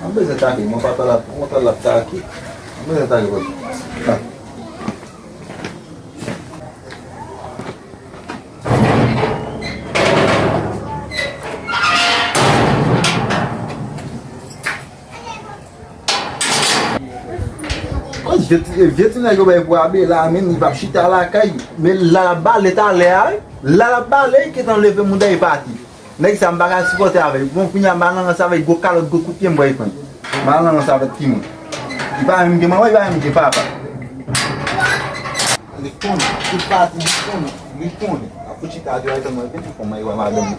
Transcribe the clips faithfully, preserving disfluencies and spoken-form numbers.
Mwen bezwen take, mwen pa t al ap, mwen t al ap take. Mwen bezwen take, bòs. Vye ti, vye ti nèg yo bay pou Abe la, menm li p ap chita lakay, men la l ap bale talè a, wi. La l ap bale, li gentan leve mouda, li pati. Nèg sa, m pa ka sipòte avè l. Bon, kounye a, m al nan rans avè l, gwo kalòt, gwo kout pye, m pral pran. M al nan rans avè l, timoun. Li pa menm gen manman, li pa menm gen papa. Li konnen, tout pati li konnen, li konnen. Ap fout chita deyò, li tann mwen vin pou fè mayi wè madanm li.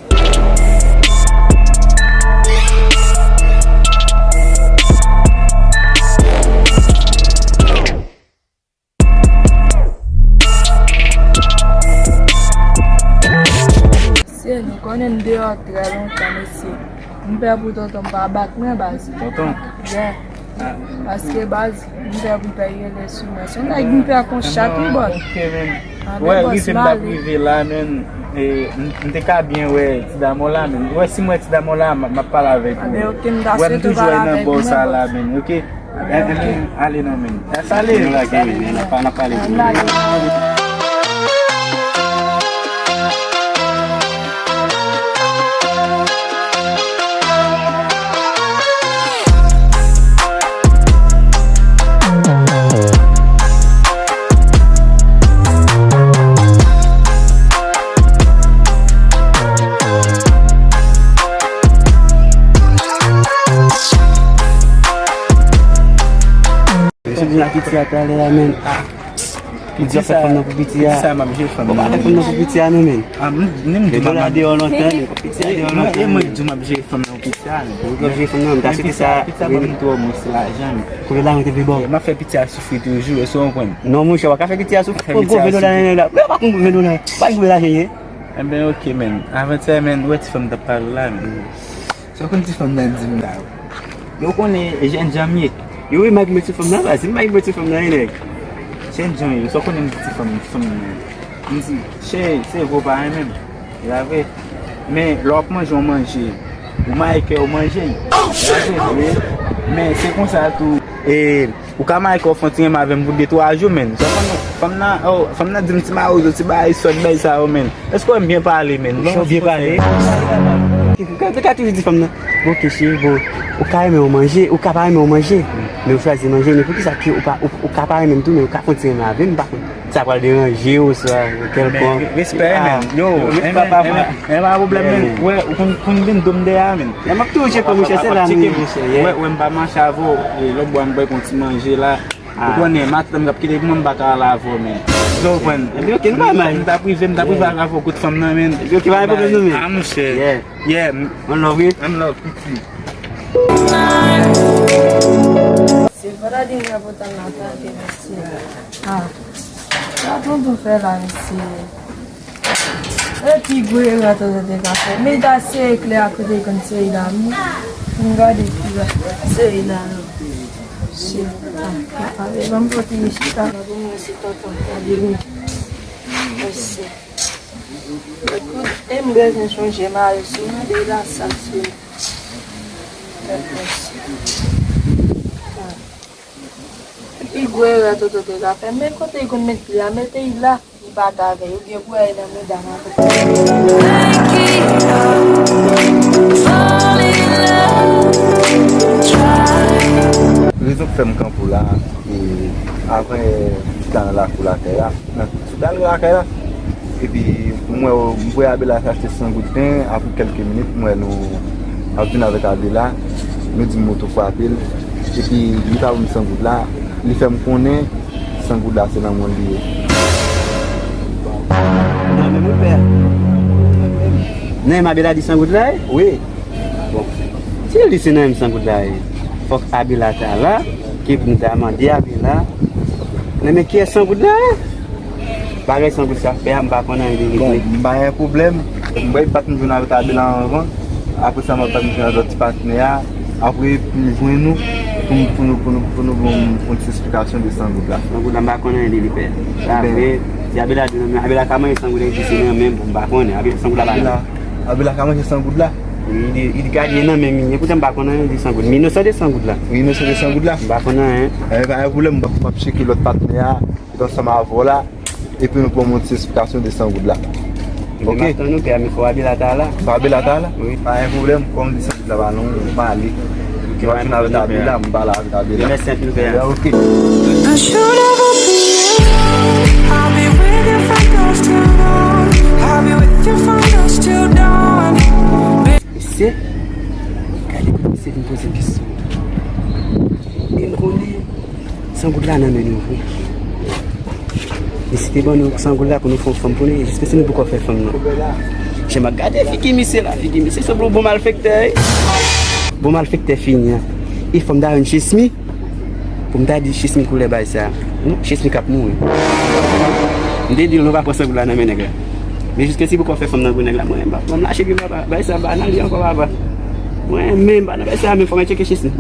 Mesye, nou konnen m deyò trè lontan, mesye. M pè pou tonton m pa bat mwen, baz. Tonton? Yeah. Ah. Paske, baz, m pè pou l pa rele sou mwen. Se yon nèg m pè kon chat, wi, bòs. Ok, men. Ah, wè, men bòs, rive m t ap male. Rive la, men, e, m, m te ka byen wè ti dam la, men. Wè, si m wè ti dam la, m, m ap pale avèk ou. Ah, men ok, m ta swete w pale avèk mwen, bòs. Wè, m toujou wè nan bò sa la, men, ok? Enben, ale non, men. Sa ale. Nou lage, men, n ap, n ap pale. Mesye di la piti a talè a, men. Ah. Piti a fè fanm nan pou piti a. Piti sa m ap jere fanm nan. Ou pa fè fanm nan pou piti a, non, men. Ah, m, m, m di w m ap jere fanm nan pou piti a, men. Piti a deyò lontan, men. E mwen di w m ap jere fanm nan pou piti a, men. Ou ap jere fanm nan, m ta swete sa. Piti a ban m twò mwens lajan, men. Konbyen lajan te vle ba w? E, m ap fè piti a soufri toujou, èske w konprann? Non, monchè, w pa ka fè piti a soufri. Fè piti a soufri. Konbyen dola nan men la? Men w pa konn konbyen dola. Pa gen konbyen lajan ye. Enben, ok, men. Avan sa, men, ou wè ti fanm m t ap pale w la, men. Sa w konn ti fanm nan di m la? Yo konnen jènjan m ye. Yo, wi, m ak mwen ti fanm nan, baz. M ak mwen ti fanm nan, wi, nèg. Jènjan m ye. Sa w konnen m di ti fanm, ti fanm nan. M di, cheri, se vre w pa renmen m. E la vre. Men, lè w ap manje, w manje. Ou mayi kè, w manje. E la vre, wi. Men, se konsa tou. E, Ou ka mayi kò w fè yon ti renmen avè m pou de twa jou, men. Sa fanm nan, fanm nan, oh, fanm nan di m ti mawozo, ti bagay sòt, bagay sa yo, men. Èske w wè m byen pale, men? Bon, ou byen pale. Ou ka, ou ka toujou di fanm nan, bon, ok, cheri, bon, ou ka renmen w manje, ou ka pa renmen w manje, men ou chwazi manje, men poukisa ke ou pa, ou, ou ka pa renmen m tou, men ou ka fè yon ti renmen avè m, m pa konn. Sa pral deranje w, oswa kèlkonk. Men, respè, men. Yo, men, men, men, men, pa pwoblèm, men. Wè, ou konn, konn vin do m dèyè a, men. Men m ap toujou tcheke w, monchè, se la m ye, monchè, yeah. Wè, wè, m pa mache avè w, e lòt bò a m pral pran ti manje la. Ah. Ou konnen, matant m k ap kite pou mwen, m pa ka al avè w, men. Ou konprann? Epi, ok, nou pa mal. M t ap rive, m t ap rive al avè w kot fanm nan, men. Epi, ok, pa gen pwoblèm, non, men. Ah, monchè. Yeah. Yeah, m-, one love, wi. One love, piti. Se pa ta di m nan potan nan tande, mesye. Ah. Sa tonton fè la, mesye. E pi gwo erè tonton te ka fè. Men ta sere klè a kote l konn sere la, men. M gade pi ba. Sere la, non. Sere. Ah, ah, ah, ban m pote chita la pou mwen, si tonton ta vini. Mesye. Ekout, e m bezwen chonje mari sou mwen de la sa sou. Mesye. Ah. Pi gwo erè tonton te ka fè, men kote li konn met pye a, mete l la, li pa t avè l, oubyen pou al nan mouda m avè l. Rezon k fè m kanpe w la, e, avan yè, m chita nan lakou lakay la, nan, sou dal lakay la, epi m M wè, m voye Abela achte san goud pen, apre kèlke minit, m wè nou ap vin avèk Abela, nou di m moto frape l, epi li pa ban m san goud la, li fè m konnen san goud la se nan men l li ye. Nan men m wi pè. Nan men Abela di san goud la ye? Wi. Bon, si l di se nan men m san goud la ye, fòk Abela ta la, ke pou m ta mande Abela, nan men kiyès san goud la ye? Bagay san goud sa fè a, m pa konn anyen de li vre. Bon, m pa gen pwoblèm. M wè pa t m jwenn avèk Abela anvan. Apre sa, m ap pa t m jwenn avèk ti patnè a. Apre, pou m jwenn nou, pou m, pou nou, pou nou, pou nou ban m yon ti esplikasyon de san goud la. San goud la, m pa konn anyen de li pè. Sa vre, si Abela di nan men, Abela ka manje san goud la, di se nan men m, m pa konnen. Abela, san goud la pa nan men. Abela ka manje san goud la? Li, li, li ka di nan men m li ye, poutan m pa konn anyen de san goud. M inosan de san goud la. Ou inosan de san goud la? M pa konn anyen. Enben, pa gen pwoblèm, m ap, m ap tcheke lòt patnè a, ki t ansanm avè w la, epi nou pran yon ti esplikasyon de san goud la. Ebyen, m ap tann ou, pè a, men fò Abela ta la. Fò Abela ta la? Wi. Pa gen pwoblèm, kòm di san goud la pa nan men w, m ale. Ok, m ap vin avèk Abela, m pale avèk Abela. Mèsi anpil, pè a. Ebyen, ok. I should never be alone. I'll be with you from dusk till dawn. I'll be with you from dusk till dawn. Mesye, gade pou misye vin poze kesyon. E m konnen san goud la nan men nou vre. Misye te ban nou san goud la pou nou fè yon fanm pou li, jiskaske nou poko fè fanm nan. Jan m ap gade figi misye la, figi misye sanble yon bon malfektè, wi. Bon malfektè fini an. E fò m ta jwenn Chesmi. Pou m ta di Chesmi koulè bay sa. Hmm, Chesmi k ap mouri. M te di l nou pa pran san goud la nan men nèg la. Men jiskaske si poko fè fanm nan pou nèg la, mwen, m pa, m lache pye papa. Bay sa, m pa nan li ankò, papa. Mwen menm, m pa nan bay sa, men fò mwen tcheke Chesmi.